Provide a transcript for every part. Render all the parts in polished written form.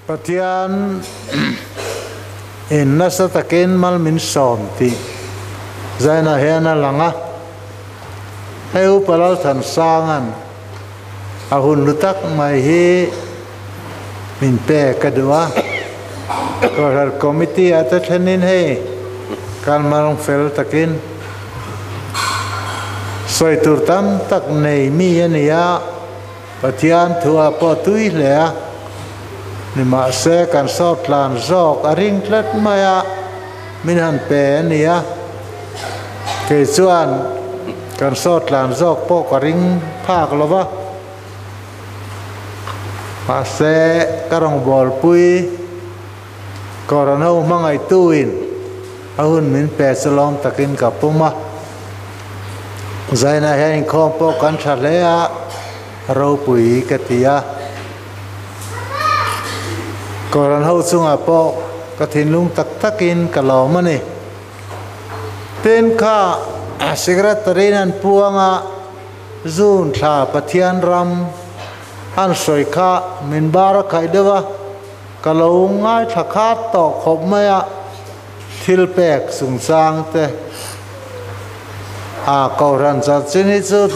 Pathian in nasa takin mal min sawm tih zainah hian a lang a. Hei Upa Lalthansanga'n a hun lu tak mai hi min pek a duh a. Kohhran Committee ah te thlenin hei kan hmang fel takin sawi tur tam tak nei mi a ni a. Pathian thuah pawh tui hle a, nimahse kan sawt tlan zawk a ring tlat mai a, min han pe a ni a, kei chuan kan sawt tlan zawk pawh ka ring phak lo va, mahse ka rawngbawlpui Corona hmangaihtuin a hun min pe chu lawm takin ka pum a. Zainah hian inkhawm pawh kan tha hle a, ropui ka ti a. Kohhran ho chungah pawh ka thinlung tak takin ka lawm a ni. Tin kha Secretary in an puang a, June thla Pathian ram an sawi kha min bar a khaih deuh a. Ka lo ngaithla khat tawh khawp mai a, thil pek chungchang te a Kohhran chanchin hi chu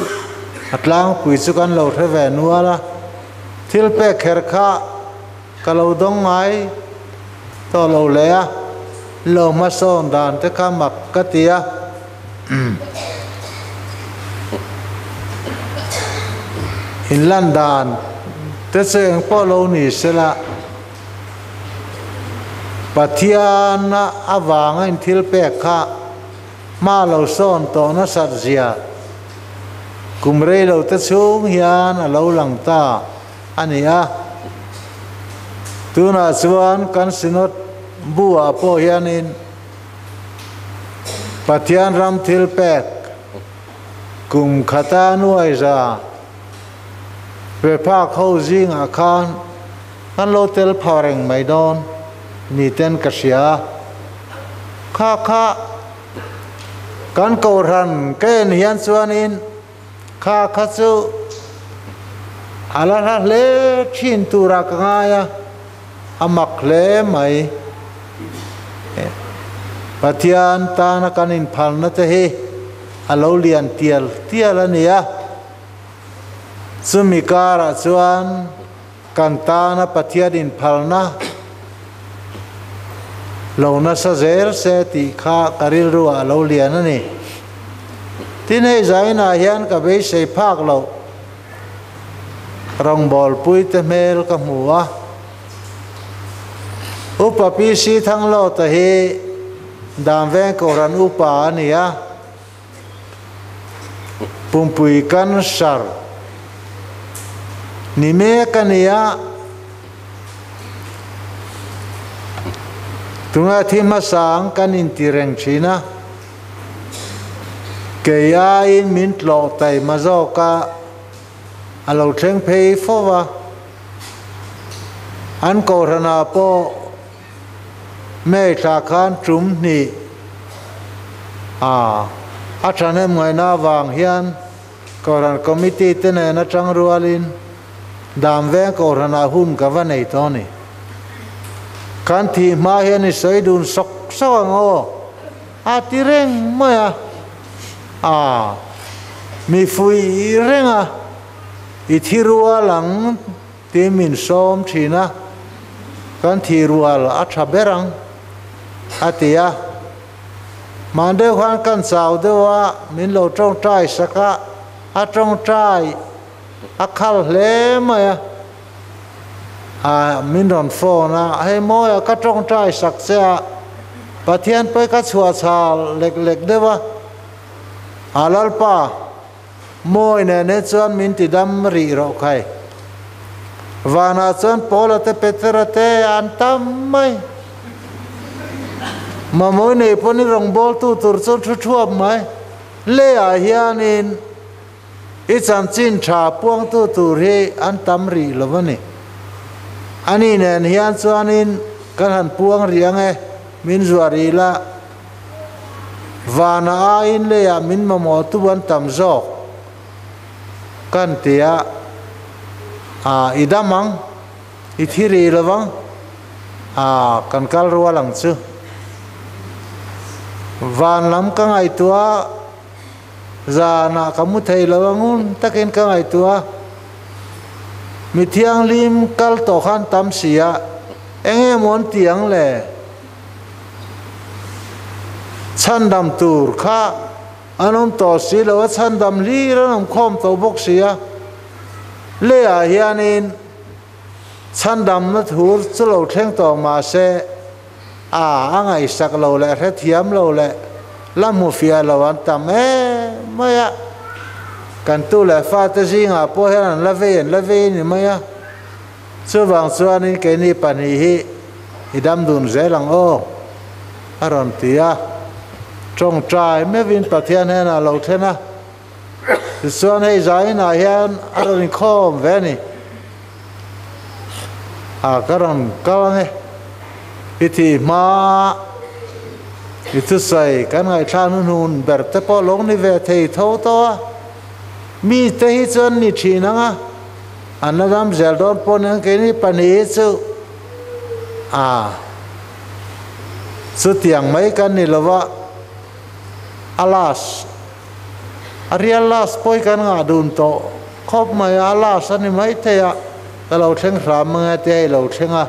a tlangpui chu kan lo hre ve nual a, thil pek kher kha ka lo dawng ngai tawh lo leh a, lo hmasawn dan te kha mak ka ti a. Inlan dan te chu eng pawh lo ni sela, Pathian avanga inthil pek kha hma lo sawn tawh nasat zia kum rei lo te chhung hian a lo lang ta a ni a. Tunah chuan kan Synod bu ah pawh hianin Pathian ram thil pek kum khata nuaiza ve phak ho zingah khan kan lo tel pha reng mai dawn ni ten ka hria. Kha kha kan kohhran ka en hian chuanin kha kha chu a la hla hle thin turah ka ngai a. A mak hle mai. Pathian tana kan inphalna te hi a lo lian tial tial a ni a. Chumi karah chuan kan tana Pathian inphalna lo nasa zel se tih kha ka rilruah a lo lian a ni. Tin hei zainah hian ka beisei phak loh. Rawngbawlpui te hmel ka hmu a. Upa PC Thanglawta hi Damveng Kohhran upa a ni a, Pumpui Cancer ni mek a ni a. Tunga thi hmasa ang kan inti reng thin a. Kei aiin min tlawh taima zawk a, a lo thleng phei fo va. An kohhranah pawh May thla khan tum hnih a a thahnem ngaihna avang hian Kohhran Committee te nen atang rualin Damveng Kohhranah hun ka va nei tawh a ni. Kan thih hma hian i sawi dun sawk sawk ang aw. A ti reng mai a, a mi fuih reng a, i thi rual ang tih min sawm thin a, kan thi rual a tha ber ang, a ti a. Hman deuh khan kan chau deuh a, min lo tawngtai sak a, a tawngtai a khal hle mai a, a min rawn phone a, hei mawi a ka tawngtai sak che a, Pathian pawi ka chhuah chhal lek lek deuh a, a Lalpa mawi nen he chuan min ti dam rih rawh khai. Vanah chuan Paula te Petera te an tam mai. Mamawi nei pawn i rawngbawltu tur chuan thu thuap mai. Leiah hianin I chanchin tha puangtu tur hi an tam rih lo a ni. Ani nen hian chuanin kan han puang rih ang e, min zuah rih la. Vana aiin leiah min mamawhtu an tam zawk kan ti a, a i dam ang, i thi rih lo vang. A kan kal rual ang chu. Van lam ka ngaihtuah zanah ka mu thei lo a ngun takin ka ngaihtuah mi thianghlim kal tawh khan tam si a eng nge maw an ti ang le? Chhandam tur kha an awm tawh si lo a chhandam hlir an awm khawm tawh bawk si a leiah hianin Chhandamna thu chu lo thleng tawh mah se, a a ngaihsak lo leh hrethiam lo leh la hmu fiah lo an tam em mai a. Kan tu leh fate zingah pawh hian an la vei an la vei a ni mai a. Chuvang chuanin keini pahnih hi i dam dun zel ang aw, a rawn ti a. Tawngtai meuhin Pathian hnenah lo thlen a. Tichuan hei zainah hian a rawn inkhawm ve a ni. A ka rawn kal ang e. I thih hma i thusawi kan ngaihthlak hnuhnun ber te pawh lo ni ve thei tho tawh a. Mi te hi chuan ni thin ang a, an la dam zel dawn pawh ni ang keini pahnih hi chu a chutiang mai kan ni lo va, alas. A real last pawi kan ngah dun tawh khawp mai a, a last a ni maithei a, ka lo thleng hram ang e tia i lo thleng a,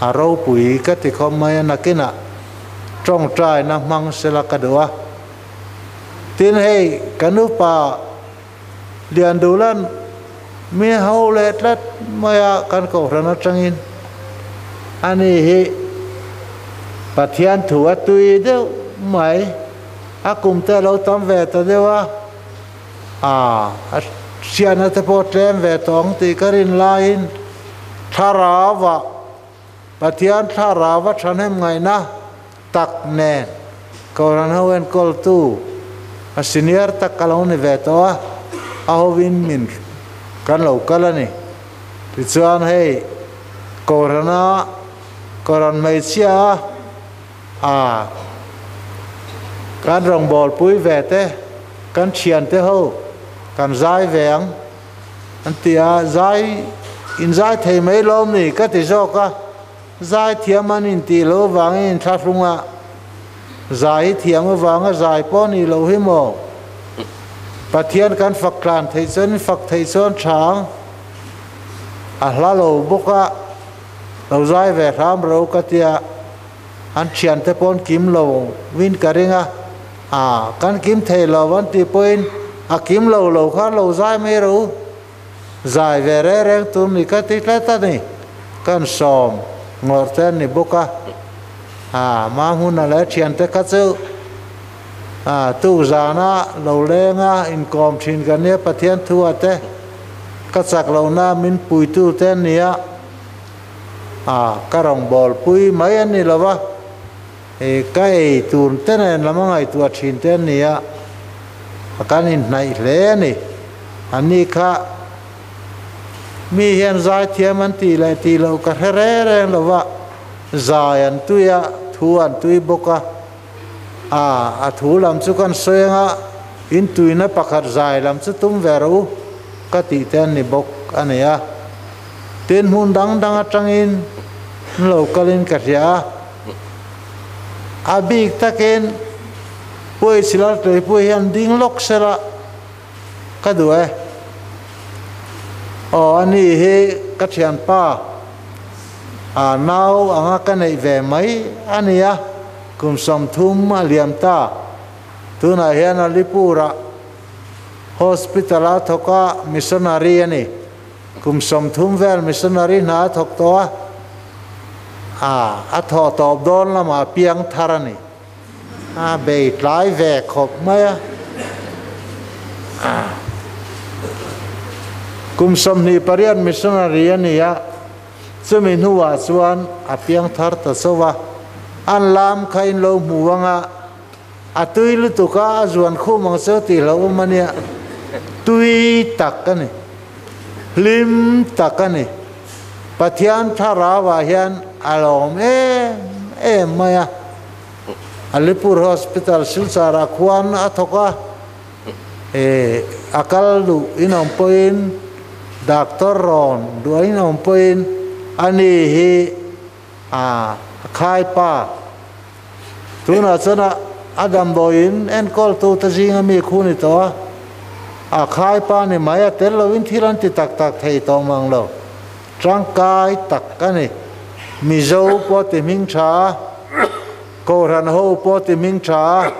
a ropui ka ti khawp mai a, nakinah tawngtaina hmang sela ka duh a. Tin hei ka nupa Liandulan mi ho leh tlat mai a kan kohhran atangin ani hi Pathian thu a tui deuh mai a kum te a lo tam ve ta deuh a, aa a hriatna te pawh tlem ve tawh ang tih ka rin laiin thlarau ah Pathian thlarau a thahnem ngaihna tak nen Kohhran ho enkawltu a senior tak ka lo ni ve tawh a, a hovin min kan lo kal a ni. Tichuan hei Kohhrana Kohhran hmeichhia a a kan rawngbawlpui ve te, kan thiante ho kan zai ve ang an ti a, zai inzai thei mai lawm ni ka ti zawk a. Zai thiam an intih loh avangin inthlahrunga zai hi thiam avanga zai pawh nih loh hi maw? Pathian kan fak tlan theih chuan in fak theih chuan tha ang. A hla lo bawk a, lo zai ve hram ro ka tia, an thiante pawh an kim lo vin ka ring a, aa kan kim thei lo an tih pawhin a kim lo lo khan lo zai mai ro. Zai ve reng reng tur ni ka ti tlat a ni. Kan sawm ngawrh te an ni bawk a. Aa ma hmuna leh thiante kha chu aa tuk zana lo lenga inkawm thin ka nia Pathian thu a te ka chak lohna min puitu te an ni a. Aa ka rawngbâwl pui mai an ni lo va, e ka ei tur te nen lam a ngaihtuah thin te an ni a. Kan inhnaih hle a ni. Anni kha mi hian zaithiam an tih leh tih loh ka hre reng reng lo va, zai an tui a, thu an tui bawk a. A, a thu lam chu kan sawi ang a, in tuina pakhat zai lam chu tum ve rawh u ka tih te an ni bawk a ni a. Tin, hmun dang dang atangin an lo kalin ka hria a. A bik takin Puaichilal Tuipui hian ding lawk sela ka duh e. Aw a ni hi ka thianpa a nau anga ka neih ve mai a nia, kum 30 a liam ta. Tunah hian Alipur-ah hospital-a thawk a missionary a ni. Kum 30 vel missionary hna a thawk tawh a, a a thawh tawp dawn lamah piang thar a ni. A bei tlai ve khawp mai a. Kum 28 missionary a ni a, chumi hnuah chuan a piang thar ta chauh a. An lam kha in lo hmu ang a, a tui lutuk a, a zuan khum ang chu tih hlauh awm a nia. Tui tak a ni. Hlim tak a ni. Pathian thlarauah hian a lawm em em mai a. Alipur Hospital Silchar-ah khuan a thawk a, e a kal duh in awm pawhin doctor rawn duh in awm pawhin ani hi. A khai pa tuna chana adam boin enkawl tu te zinga mi khu ni to a khai pa ni mai a tel lo in thil an ti tak tak thei tawh mang lo tangkai tak a ni Mizo pawh ti hming tha Kohhran ho pawh ti hming tha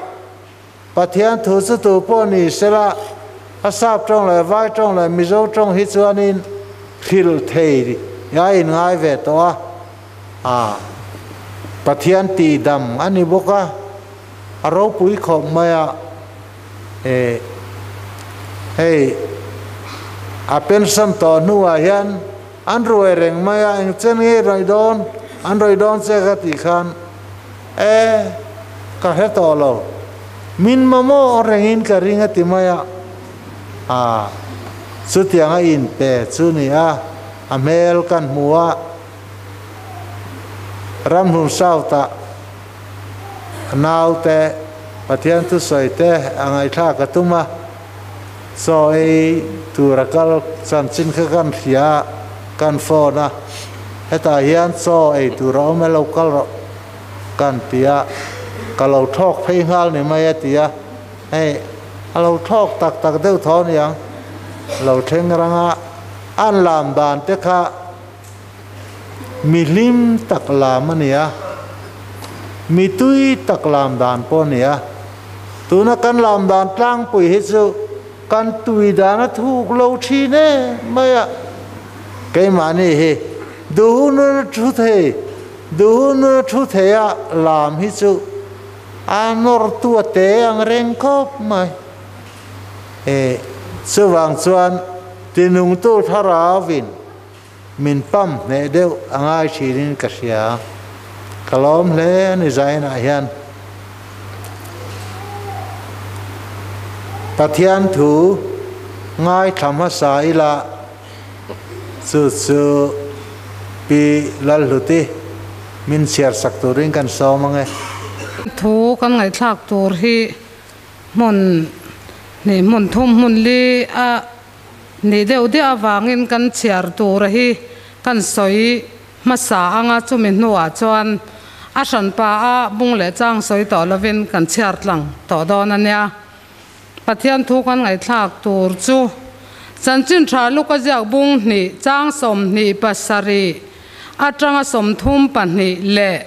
Pathian thu chu tu pawh ni sela, a sap tawng leh vai tawng leh Mizo tawng hi chuanin hrilh thei a inngai ve tawh a, a Pathian tihdam a ni bawk a, a ropui khawp mai a, e hei a pension tawh hnuah hian an ruai reng mai a, engchen nge rawi dawn, an rawi dawn che ka tih khan E, ka hre tawh lo. Min mamawh rengin ka ring a ti mai a. A, chutiang a inpe chu ni a, a hmel kan hmu a. Ramhlun South-ah a naute Pathian thusawi te a ngaihthlak a tum a. Chaw ei tur a kal chanchin kha kan hria a, kan phone a, hetah hian chaw ei tur a awm e lo kal rawh kan ti a, ka lo thlawk phei nghal ni mai a ti a, hei a lo thlawk tak tak deuh tho aniang, lo thleng rang a, an lam dan te kha mi hlim tak lam a ni a, mi tui tak lam dan pawh a ni a. Tuna kan lam dan tlangpui hi chu kan tui dan a thuk lo thin em mai a. Keimahni hi duhun thu thei, duhun thu thei a lam hi chu a nawr tu a te ang reng khawp mai. E, chuvang chuan tinungtu thlarauin Min pump hneh deuh a ngai thinin ka hria. Ka lawm hle a ni Zainah hian. Pathian thu ngaithla hmasa ila chu chu Pi Lalhluti min chhiar sak turin kan sawm ang e. Thu kan ngaihthlak tur hi hmun hnih hmun thum hmun li a Ni deuh deuh avangin kan chhiar tura hi kan sawi hmasa anga chumi hnuah chuan a hranpa a bung leh chang sawi tawh lovin kan chhiar tlang tawh dawn a nia. Pathian thu kan ngaihthlak tur chu Chanchin Tha Luka ziak bung hnih chang 27 atanga 32 leh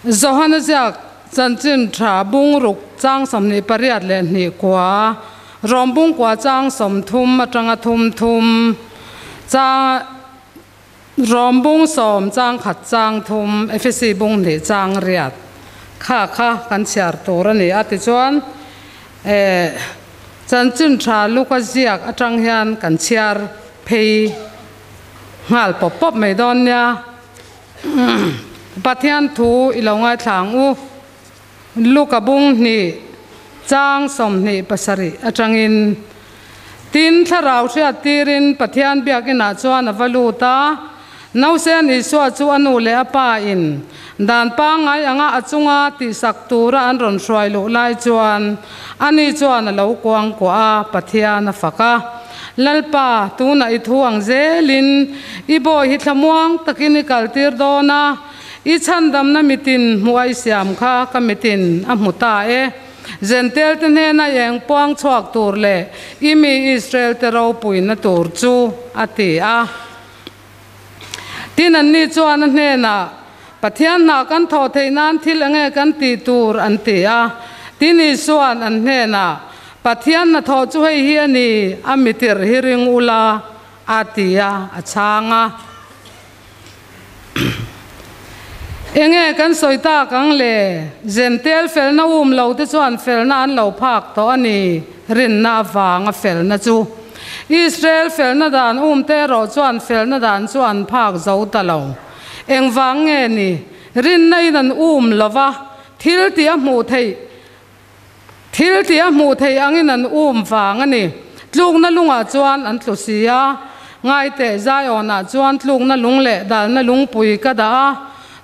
Johana ziak Chanchin Tha bung ruk chang 28 leh hnih kua, Rom bung kua chang 30 atanga thum thum, chang Rom bung sawm chang khat chang thum, Efesi bung hnih chang riat kha kha kan chhiar tur a ni a. Tichuan, Chanchin Tha Luka ziak atang hian kan chhiar phei nghal pawp pawp mai dawn nia. Pathian thu i lo ngaithla ang u. Luka bung hnih chang 27 atangin, Tin, thlarau hriat tirin Pathian biakinah chuan a va lut a, Nausen Isua chu a nu leh a pa in dan pangngai anga a chunga tihsak tura an rawn hruai luh lai chuan ani chuan a lo kuangkuah a, Pathian a fak a. Lalpa, tunah i thu ang zelin i bawi hi thlamuang takin i kaltir dawn a, i chhandamna mitin hmuh a i siam kha ka mitin a hmu ta e. Zentel te hnena i eng puang chhuak tur leh i mi Israel te ropuina tur chu, a ti a. Tin, anni chuan a hnenah, Pathian hna kan thawh theih nan thil enge kan tih tur? an ti a. Tin, Isua'n an hnenah, Pathian hnathawh chu hei hi a ni, a mitirh hi ring ula, a ti a, a chhang a. Enge kan sawi tak ang le? Zentel felna um lo te chuan felna an lo phak tawh a ni, rinna avanga felna chu. Israel felna dan um te erawh chuan felna dan chu an phak zo ta lo. Engvang nge ni? Rinna in an um lo va, thil tih a hmuh theih, thil tih a hmuh theih angin an um vang a ni. Tlukna lungah chuan an tlu si a, ngaiteh Zaiawnah chuan tlukna lung leh dalna lungpui ka dah a,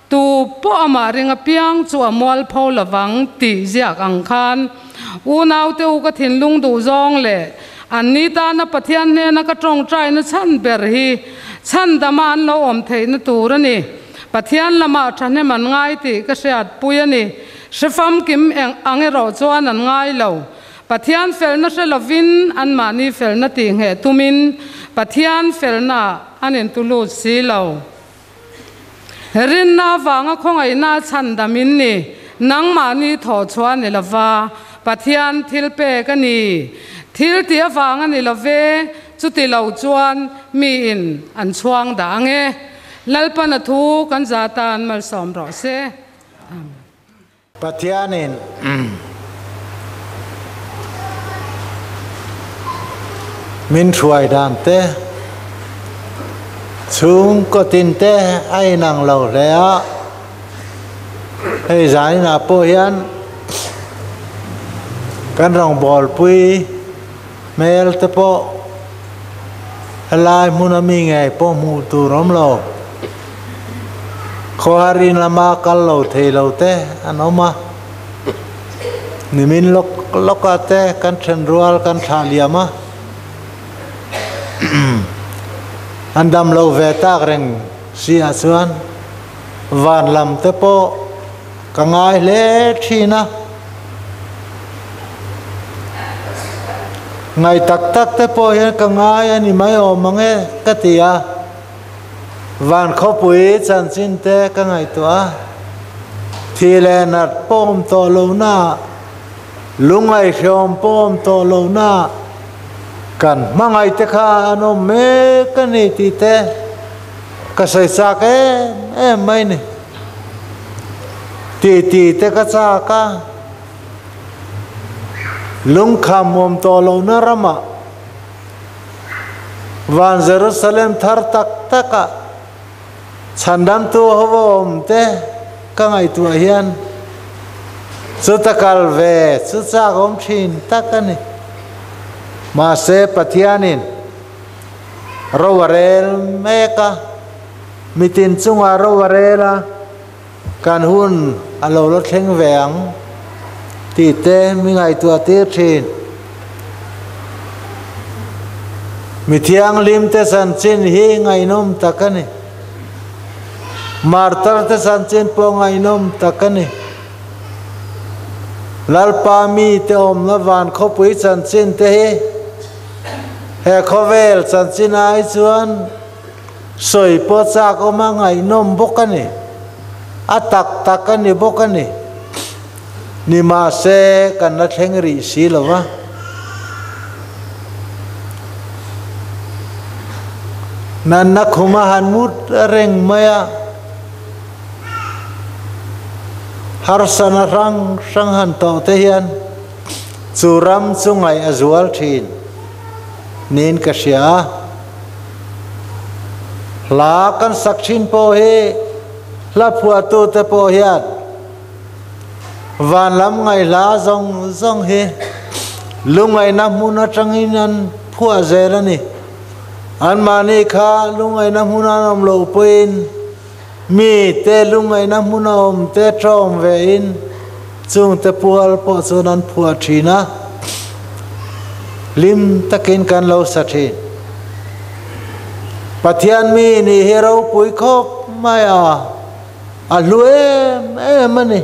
tu pawh amah ring apiang chu a mualpho lovang tih ziak ang khan unaute u ka thinlung duh zawng leh anni tana Pathian hnena ka tawngtaina chhan ber hi chhandama an lo awm theihna tur a ni. Pathian lamah thahnem an ngai tih ka hriatpui a ni. Hre famkim eng ang erawh chuan an ngai lo. Pathian felna hre lovin anmahni felna tih ngheh tumin Pathian felnaah an intulut si lo. Rinna avanga khawngaihna a chhandam in ni. Nangmahni thawh chhuah a ni lova, Pathian thil pek a ni. Thil tih avang a ni love, chuti lo chuan miin an chhuang dah ang e. Lalpan a thu kan za tan malsawm rawh se. Amen. Pathianin min hruai dan te, chhungkaw tin te a inang lo hle a, hei zaninah pawh hian kan rawngbawlpui hmel te pawh helai hmuna mi ngei pawh hmuh tur awm lo. Khawharin lama kal lo thei lo te an awm a, nimin lawk lawkah te kan then rual kan thlah liam a, an dam lo ve tak reng si ah chuan van lam te pawh ka ngai hle thin a. Ngai tak tak te pawh hian ka ngai a ni mai awm ang e ka ti a. Van khawpui chanchin te ka ngaihtuah a, thi leh nat pawh awm tawh lohna, lungaihhreawm pawh awm tawh lohna, kan hmangaih te kha an awm mek a ni tih te ka sawi chak em em mai ni. Tih tih te ka chak a, lungkham awm tawh lohna ramah, Van Jerusalem thar tak taka chhandamtu hova awm te ka ngaihtuah hian chuta kal ve chu chak awm thin tak a ni. Mahse Pathianin ro a rel mek a, mitin chungah ro a rel a, kan hun a lo la thleng ve ang tih te mi ngaihtuah tir thin. Mi thianghlim te chanchin hi ngaihnawm tak a ni. Martar te chanchin pawh ngaihnawm tak a ni. Lalpa mi te awmna van khawpui chanchin te hi he khawvel chanchin ai chuan Sawi pawh chak awm a ngaihnawm bawk a ni. A tak tak a ni bawk a ni. Nimahse kan la thleng rih si lo va. Nanna khum a han mut reng mai a. Harsana hrang hrang han tawh te hian chu ram chu ngaih a zual thin niin ka hria a. Hla kan sak thin pawh hi hla phuahtute pawh hian van lam ngaihhla zawng zawng hi lungaihna hmun atangin an phuah zel a ni. Anmahni kha lungaihna hmun an awm loh pawhin mi te lungaihna hmun a awm te tawng vein chungte pual pawh chuan an phuah thin a, hlim takin kan lo sa thin. Pathian mi nih hi ropui khawp mai a, a hlu em em a ni.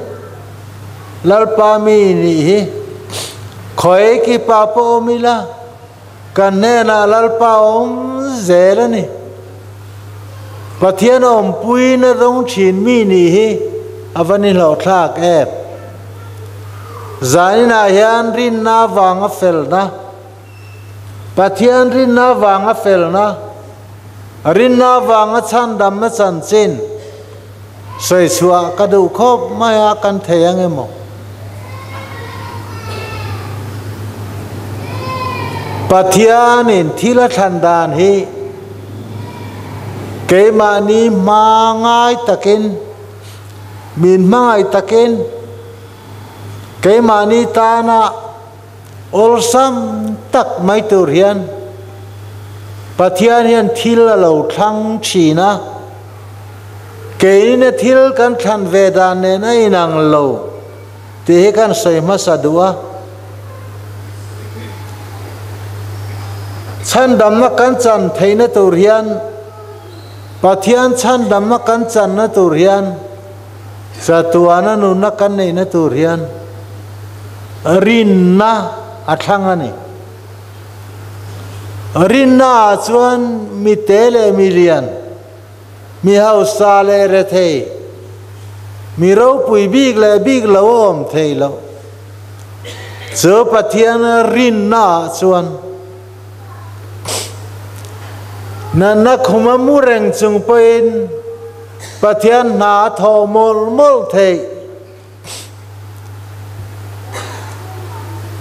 Lalpa mi nih hi khawi kipa pawh awm ila, Kan hnenah Lalpa awm zel a ni. Pathian awmpuina dawng thin mi nih hi a va ni hlauhthlak em? Zaninah hian rinna avanga felna, Pathian rinna avanga felna, rinna avanga chhandamna chanchin sawi chhuah ka duh khawp mai a, kan thei ang emaw? Pathianin thil a thlan dan hi keimahni hma ngai takin, min hmangaih takin, keimahni tana awlsam tak mai tur hian Pathian hian thil a lo thlang thin a. Keini thil kan thlan ve dan nen a inang lo tih hi kan sawi hmasa duh a. Chhandamna kan chan theihna tur hian Pathian chhandamna kan channa tur hian chatuana nunna kan neihna tur hian rinna a thlang a ni. Rinna ah chuan mi te leh mi lian, mi hausa leh rethei, mi ropui bik leh bik lo a awm thei loh. Chu Pathian rinna ah chuan Natna khum a mu reng chung pawhin Pathian hna a thawh mawlh mawlh theih.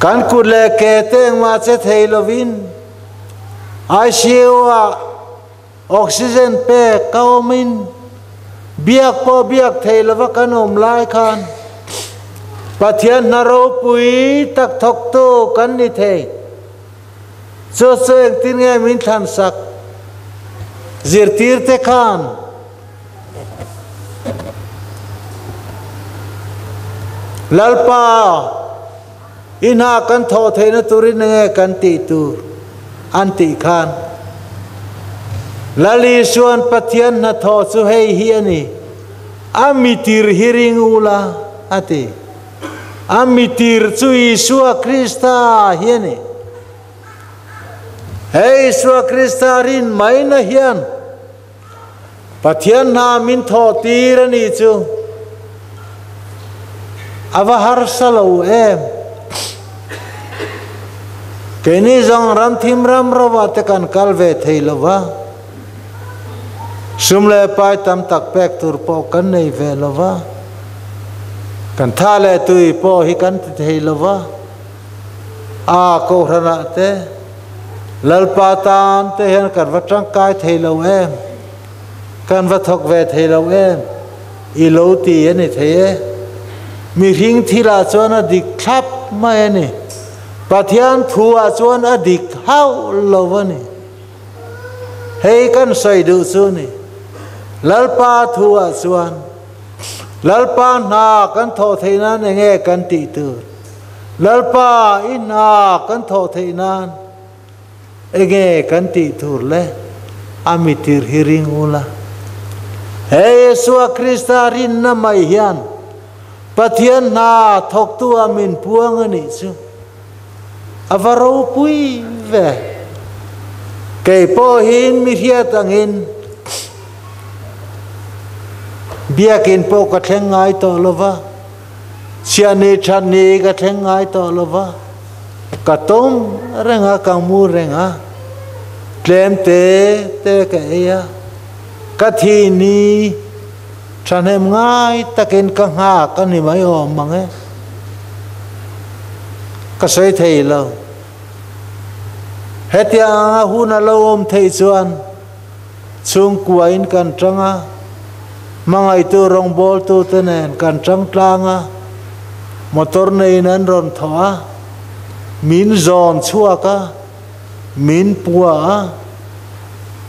Kan kut leh ke te engmah che thei lovin ICU ah oxygen pek ka awmin biak pawh biak thei lova kan awm lai khan Pathian hna ropui tak thawktu kan ni thei. Chu chu engtin nge min thlan sak? Zirtirte khan Lalpa i hna kan thawh theihna turin enge kan tih tur an tih khan Lal Isuan Pathian hnathawh chu hei hi a ni, a mitir hi ring ula a ti. A mitir chu Isua Krista hi a ni. He Isua Krista rin maina hian Pathian hna min thawh tir a nih chu a va harsa lo em. Keini zawng ram thim ram rovah te kan kal ve thei lo va, sum leh pai tam tak pek tur pawh kan nei ve lo va, kan tha leh tui pawh hi kan ti thei lo va, a kohhranah te Lalpa tan te hian kan va tangkai thei lo em, kan va thawk ve thei lo em i lo ti a ni thei e. Mihring thilah chuan a dik thlap mai a ni. Pathian thuah chuan a dik hauh lo a ni. Hei kan sawi duh chu ni. Lalpa thuah chuan Lalpa hna kan thawh theih nan enge kan tih tur? Lalpa i hna kan thawh theih nan enge kan tih tur le? A mitir hi ring ula. He Isua Krista rinna mai hian Pathian hna thawktu ah min puang a nih chu. A va ropui ve. Kei pawhin mi hriat angin biakin pawh ka thleng ngai tawh lo va, chhiahni thatni ka thleng ngai tawh lo va, ka tawm reng a, ka mu reng a, tlem te te ka ei a, ka thihni Thahnem ngai takin ka nghak a ni mai awm mang e. Ka sawi thei lo. Hetiang anga hun a lo awm theih chuan chhungkuain kan tang a, hmangaihtu rawngbawltute nen kan tang tlang a, motor neiin an rawn thawh a, min zawn chhuak a, min pua a,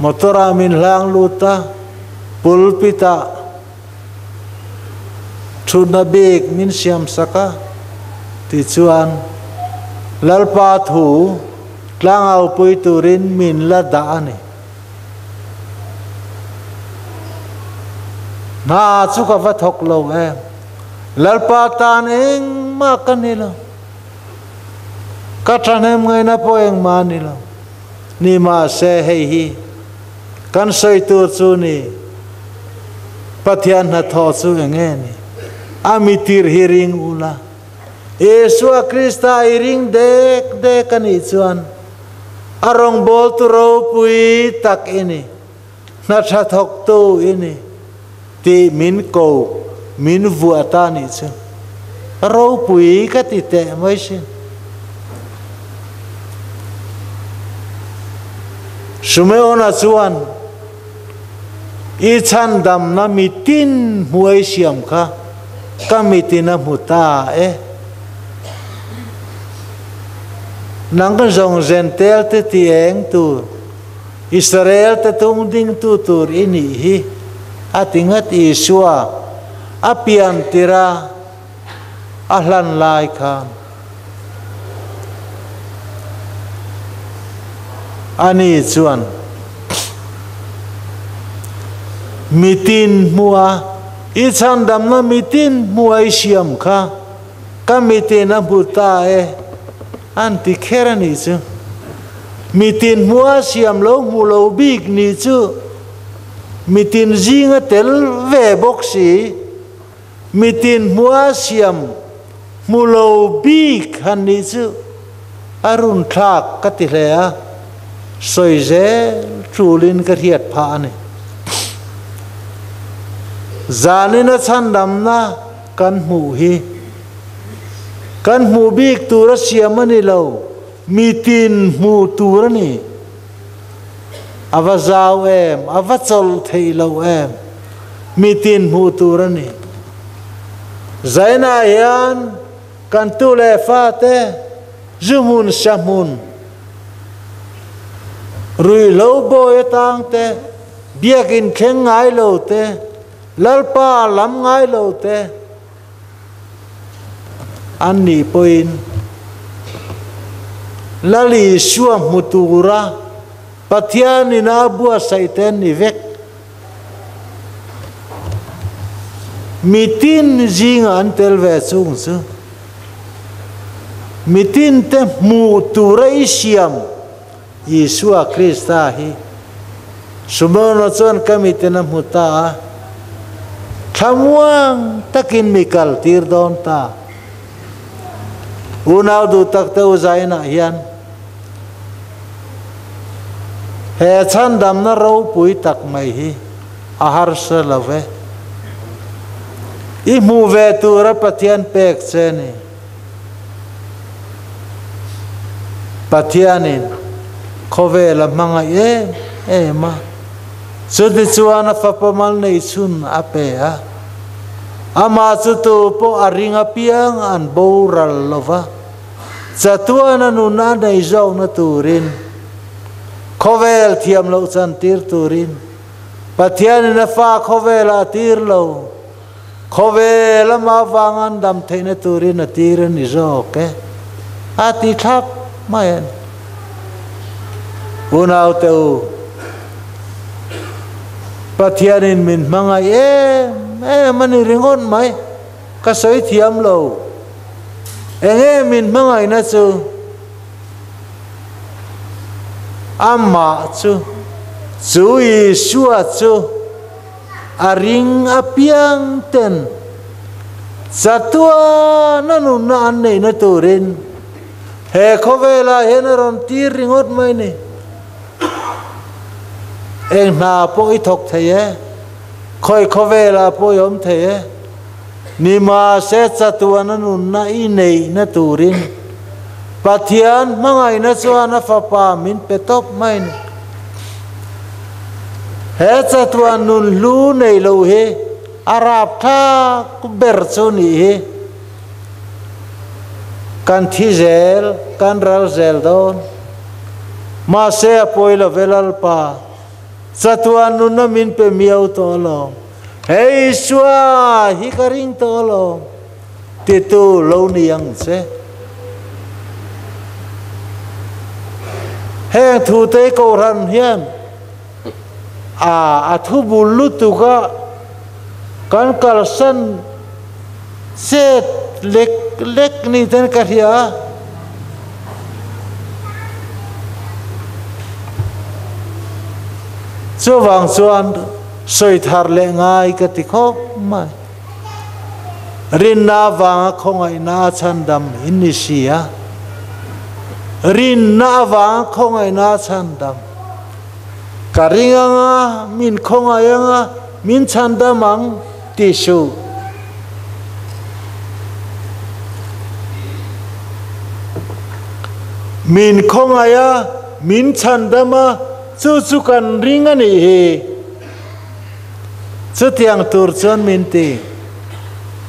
motor ah min hlang lut a, pulpit ah thutna bik min siam sak a, tichuan Lalpa thu tlangaupui turin min la dah a ni. Hna chu ka va thawk lo em, Lalpa tan engmah ka ni lo. Ka thahnem ngaihna pawh engmah a ni lo. Ni mahse hei hi kan sawi tur chu ni, Pathian hnathawh chu eng nge ni? A mitir hi ring ula, Isua Krista i ring dek dek a nih chuan a rawngbawltu ropui tak i ni, hna tha thawktu i ni tih min ko, min vuah ta nih chu ropui ka ti teh mai sin. Sumeona chuan i chhandamna mitin hmuai siam kha ka mitin a hmu ta e. Nang zawng Zentel te ti eng tur. Israel te tung dingtu tur i nih hi, a ti ngat Isua a pian tirh a a hlan lai khan. Ani chuan, Mitin hmuha i chhandamna mitin hmuha i siam kha ka mitin a hmu ta e an ti kher a nih chu. Mitin hmuha siam lo hmu lo bik nih chu mitin zinga tel ve bawk si. Mitin hmuha siam hmu lo bik han nih chu a runthlak ka ti hle a, sawi zel tulin ka hriat phah a ni. Zanina chhandamna kan hmuh hi kan hmuh bik tura siam a ni lo, mitin hmuh tur a ni. A va zau em, a va chawlh theih loh em, mitin hmuh tur a ni. Zainah hian kan tu leh fate zu hmun sa hmun, ruihhlo bawi atang te, biakin thleng ngai lo te, Lalpa lam ngai lo te an nih pawhin Lal Isua hmu tura Pathianin a buatsaih te an ni vek. Mitin zingah an tel ve chung chu mitin te hmuh tura i siam Isua Krista hi Simona chuan ka mitin a hmu ta a, thlamuang takin mi kal tir dawn ta. Unau duh tak te u zainah hian he chhandamna ropui tak mai hi a harsa lo ve. I hmuh ve tura Pathian pek che ni. Pathianin khawvel a hmangaih em em a, chutichuan a fapa mal nei chhun a pe a. Amah chu tu pawh a ring apiang an boral lo va, chatuan a nun a nei zawkna turin, khawvel thiam loh chantir turin Pathianin a fa khawvelah a tir lo. Khawvel ama vanga an dam theihna turin a tir a ni zawk e, a ti thlap mai a ni. Unaute u, Pathianin min hmangaih em em a ni ringawt mai, ka sawi thiam lo. Enge min hmangaihna chu? Amah chu, chu Isua chu, A ring apiang ten chatuana nunna an neihna turin he khawvelah hian a rawn tir ringawt mai ni. Eng hna pawh i thawk thei e, khawi khawvelah pawh i awm thei e, nimahse chatuana nunna i neihna turin Pathian hmangaihna chuan a fapa min pe tawp mai ni. He chatuan nun hlu nei lo hi a rapthlak ber chu nih hi. Kan thi zel, kan ral zel dawn. Mahse a pawi lo ve Lalpa, chatuan nunna min pe miau tawh alawm. He Isua hi ka ring tawh alawm. Titu lo ni ang che. Heng thute Kohhran hian a a thu bul lutuk a, kan kalsan chet lek lek ni ten ka hria a. Chuvang chuan sawi thar leh ngai ka ti khawp mai. Rinna avanga khawngaihna a chhandam in ni si a. Rinna avanga khawngaihna a chhandam. Ka ring anga, min khawngaih anga, min chhandam ang ti suh. Min khawngaih a, min chhandam a, chu chu kan ring a nih hi. Chutiang tur chuan min ti.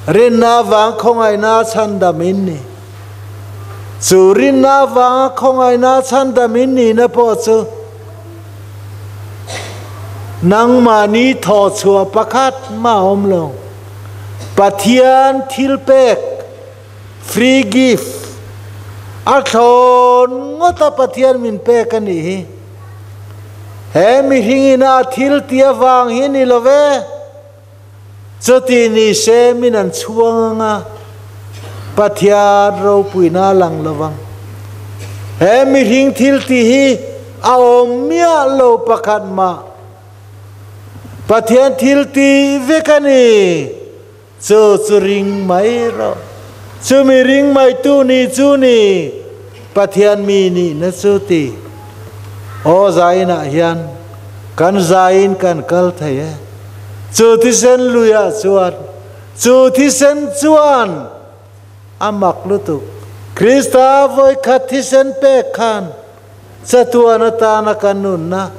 Rinna avang khawngaihna chhandam in ni. Chu rinna avanga khawngaihna chhandam in nihna pawh chu nangmahni thawhchhuah pakhat mah a awm lo. Pathian thilpek, free gift, a thlawn ngawta Pathian min pek a nih hi. He mihringin a thil tih avang hi ni lo ve. Chuti ni se min an chhuang ang a, Pathian ropuina a lang lo vang. He mihring thil tih hi a awm miah lo pakhat mah. Pathian thil tih vek a ni. Chu chu ring mai rawh. Chumi ring mai tu ni chu ni Pathian mi nihna chu ti. Aw zainah hian kan zaiin kan kal thei e. Chu thisen luiah chuan, chu thisen chuan a mak lutuk. Krista vawikhat thisen pek khan chatuan atana kan nunna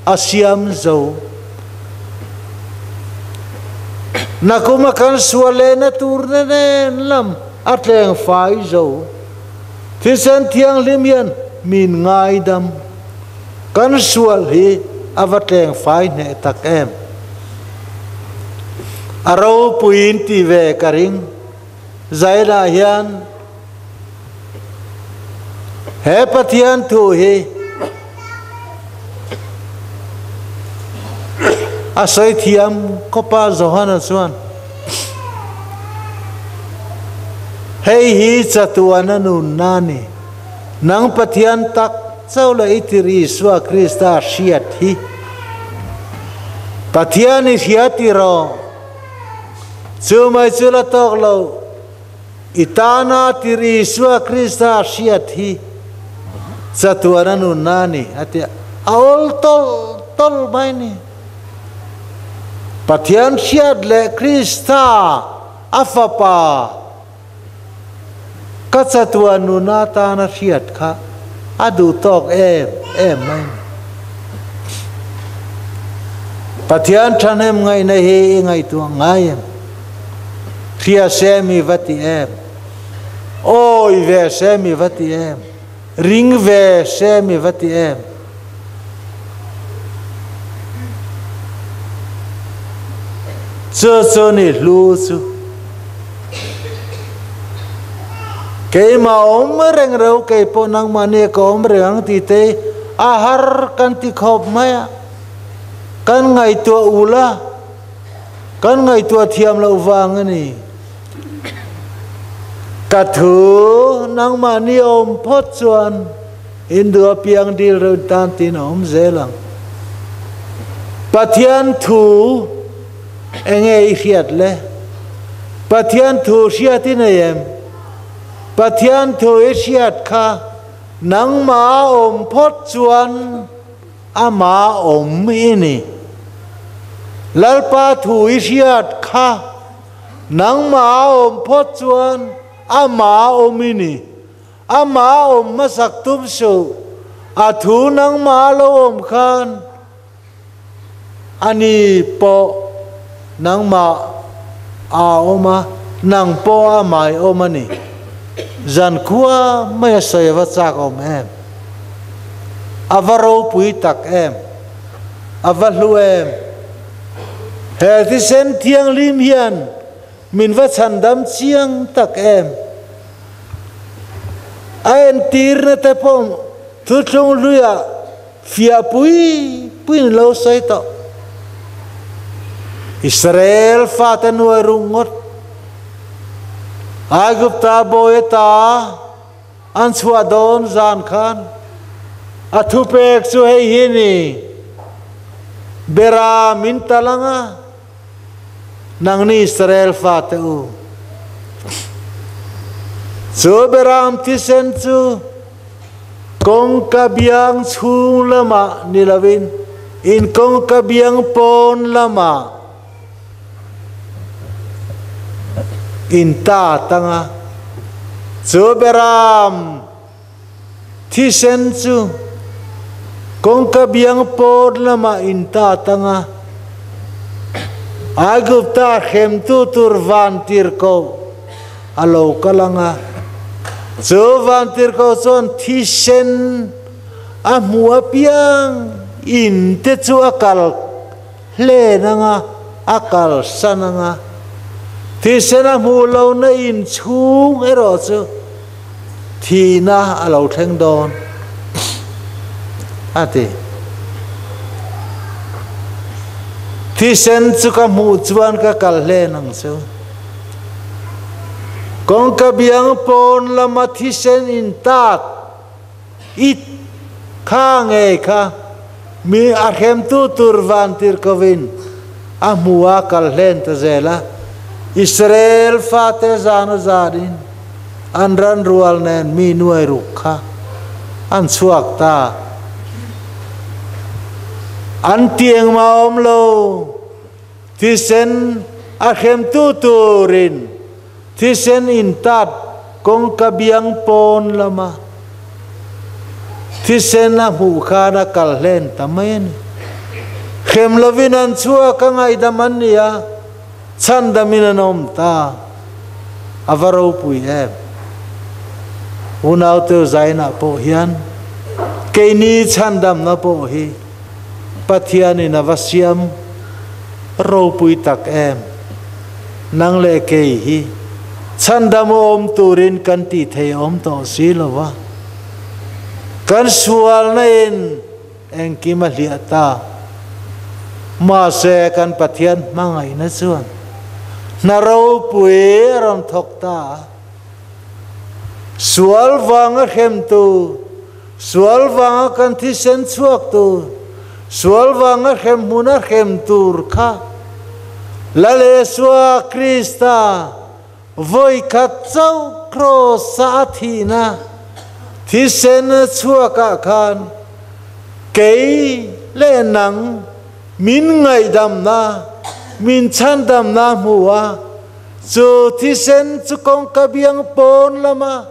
a siam zo. Nakuma kan sual lehna tur na nen lam a tleng fai zo. Thisen thianghlim hian min ngaidam. Kan sual hi a va tleng fai hneh tak em. A ropuiin ti ve ka ring. Zainah hian he Pathian thu hi a sawi thiam khawp a, Johana chuan, Hei hi chatuana nunna a ni, nang Pathian tak chauh leh i tir Isua Krista hriat hi. Pathian i hria tiraw? Chu mai chu la tawk lo, i tana tir Isua Krista hriat hi chatuan a nunna a ni, a ti a, a awl tawlh tawlh mai ni. Pathian hriat leh Krista a Fapa ka chatuan nuna tana hriat kha a duh tawk em em mai ni. Pathian thahnem ngaihna hi i ngaihtuah ngai em? Hria se mi va ti em? Awi ve se mi va ti em? Ring ve se mi va ti em? Chu chu ni hlu chu. Keimah awm reng reu kei pawh nangmah nia ka awm reng ang tih te a har kan ti khawp mai a. Kan ngaihtuah ul a, kan ngaihtuah thiam loh vang a ni. Ka thu nangmah nia awm phawt chuan Hindu apiang dil reuh tan tiin a awm zel ang. Pathian thu enge i hriat le? Pathian thu hriat i nei em? Pathian thu i hriat kha nangmah a awm phawt chuan amah awm i ni. Lalpa thu i hriat kha nangmah a awm phawt chuan amah awm i ni. Amah awm hmasak tum suh, a thu nangmah a lo awm khan ani pawh nangmah a awm a, nang pawh amah i awm a ni. Zankhua mai a sawi a va chak awm em? A va ropui tak em? A va hlu em? He thisen thianghlim hian Min va chhandam chiang tak em? A entirna te pawh thuthlung hluiah fiah pui puiin lo sawi tawh. Israel fate nuai ruk ngawt Aigupta bawi ata an chhuah dawn zan khan a thupek chu hei hi a ni, Bera min tal ang a, Nangni Israel fate u, chu beram thisen chu kawngka biang chhung lamah ni lovin in kawngka biang pawn lamah in ta tang a, chu beram Thisen chu kawngka biang pawr lamah in ta tang a, Aigupta hremtu tur vantirhkoh a lo kal ang a. Chu vantirhkoh chuan thisen a hmuh apiang in te chu a kal hlen ang a, a kalsan ang a. Thisen a hmuh lohna in chhung erawh chu thihna a lo thleng dawn, a ti. Thisen chu ka hmuh chuan ka kal hlen ang chu. Kawngka biang pawn lama thisen intat it kha ngei kha mi a hremtu tur vantirhkovin a hmu a kal hlen ta zel a. Israel fate zana zanin an ran rual nen mi nuai ruk kha an chhuak ta. An ti engmah a awm lo. Thisen a hremtu turin thisen intat kawngka biang pawn lama thisen a hmuh khan a kal hlen ta mai a ni. Hrem lovin an chhuak a ngaihdam an ni a, chhandamin an awm ta. A va ropui em! Unaute zainah pawh hian keini chhandamna pawh hi Pathianin a va siam ropui tak em! Nang leh kei hi chhandam awm turin kan tih thei awm tawh si lo va, kan sualna in engkim a hliah ta. Mahse kan Pathian hmangaihna chuan hna ropui a rawn thawk ta a. Sual vanga hremtu, sual vanga kan thisen chhuak tur, sual vanga hrem hmuna hrem tur kha Lal Isua Krista vawi khat chauh kraws-a a thihna thisen chhuakah khan kei leh nang min ngaihdamna, min chhandamna hmu a, Chu thisen chu kawngka biang pawn lama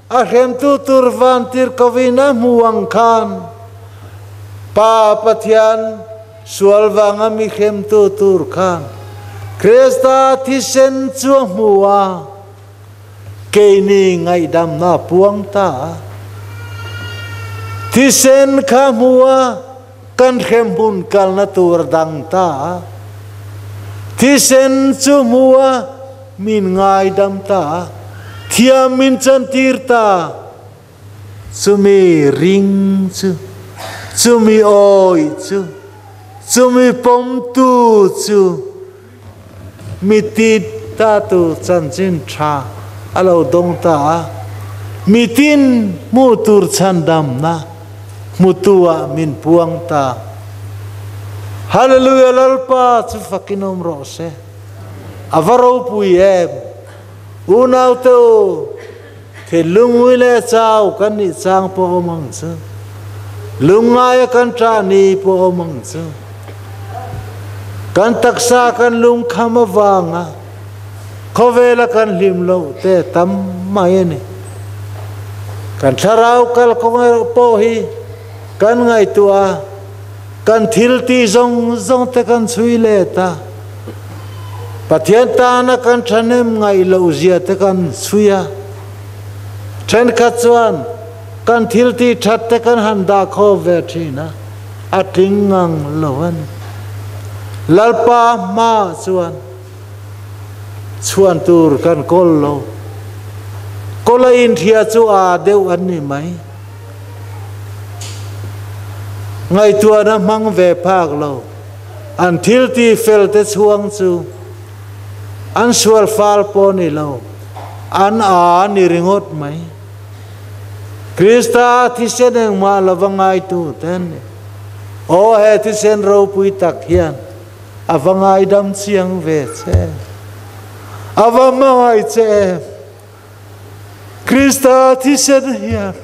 a hremtu tur vantirhkovin a hmu ang khan Pa Pathian sual vanga mi hremtu tur khan Krista thisen chu a hmu a, keini ngaihdamna a puang ta a. Thisen kha hmu a. Kan hremhmun kalna tur a dang ta a, thisen chu hmu a min ngaidam ta a, thiam min chantir ta, chumi ring chu, chumi awih chu, chumi pawmtu chu mi ti ta tu chanchin tha a lo dawng ta a, mitin hmuh tur chhandamna hmutu ah min puang ta. Hallelujah Lalpa chu fakin awm rawh se. A va ropui em! Unaute u, thinlungui leh chau kan nih chang pawh awm ang chu. Lungngaia kan ṭah ni pawh awm ang chu. Kan taksa kan lungkham avanga khawvela kan hlim loh te tam mai a ni. Kan thlarau kalkawng erawh pawh hi kan ngaihtuah a, kan thil tih zawng zawng te kan chhui let a, Pathian tana kan thahnem ngaih loh zia te kan chhui a, thenkhat chuan kan thil tih that te kan han dah khawp ve thin a, a tling ngang lo a ni. Lalpa hmaah chuan chhuan tur kan kawl lo. Kawl a inhria chu aa deuh an ni mai. Ngaihtuahna hmang ve phak lo. An thil ti fel te chhuang chu an sual fal pawh ni lo, an aa ni ringawt mai. Krista thisen engmah lova ngaitu te an ni. Aw he thisen ropui tak hian a va ngaidam chiang ve che. A va hmangaih che em. Krista thisen hian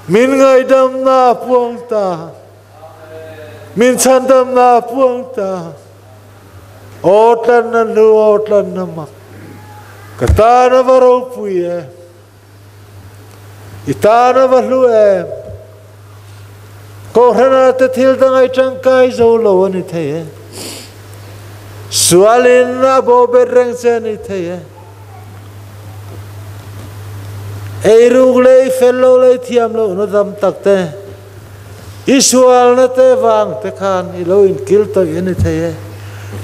min ngaidamna a puang ta. Min chhandamna a puang ta. Aw tlanna hnu, aw tlanna mak. Ka tan a va ropui em. I tan a va hlu em. Kohhrana te thil dang ai tangkai zo lo a ni thei e. Sualin a bo bet reng che a ni thei e. Eiruk leh i fel lo leh i thiam lohna dam tak te. I sualna te vang te khan i lo inkil tawih a ni thei e.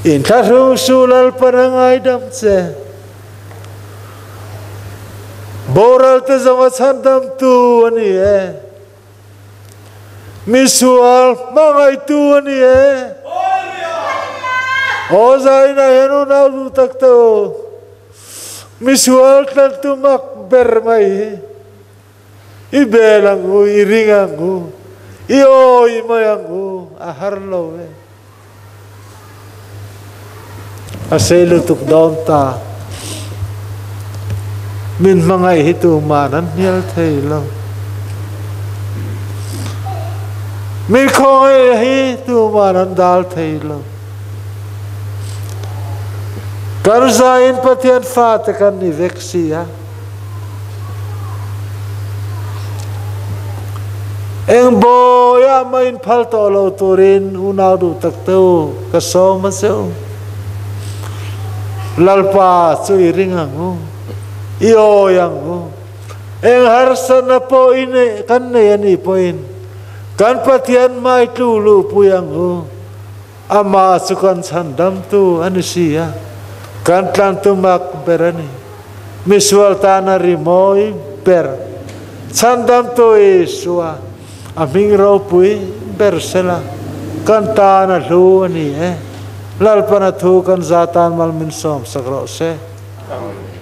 Inthlahrung su Lalpan a ngaidam che. Boral te zawng a chhandamtu a ni e. Mi sual hmangaihtu a ni e. Aw zainah hian unau duh tak te u, misual tlantu mak ber mai hi i bel ang u, i ring ang u, i awi mai ang u, a har lo e. A sei lutuk dawn ta. Min hmangaih hi tuman an hnial thei lo. Min khawngaih hi tuman an dal thei lo. Kan zaiin Pathian fate kan ni vek si a. Eng bawiah mah in phal tawh lo turin unau duh tak te u, ka sawm a che u. Lalpa chu i ring ang u, i awi ang u. Eng harsatna pawh i neih kan nei a nih pawhin kan Pathian hmai tlu luhpui ang u. Amah chu kan chhandamtu a ni si a, kan tlantu mak ber a ni. Misual tana rimawi ber, chhandamtu Isua, a hming ropui ber sela, kan tan a hlu a ni e. Lalpana thu kan za tan mal min sawmsak rawh se. Amen.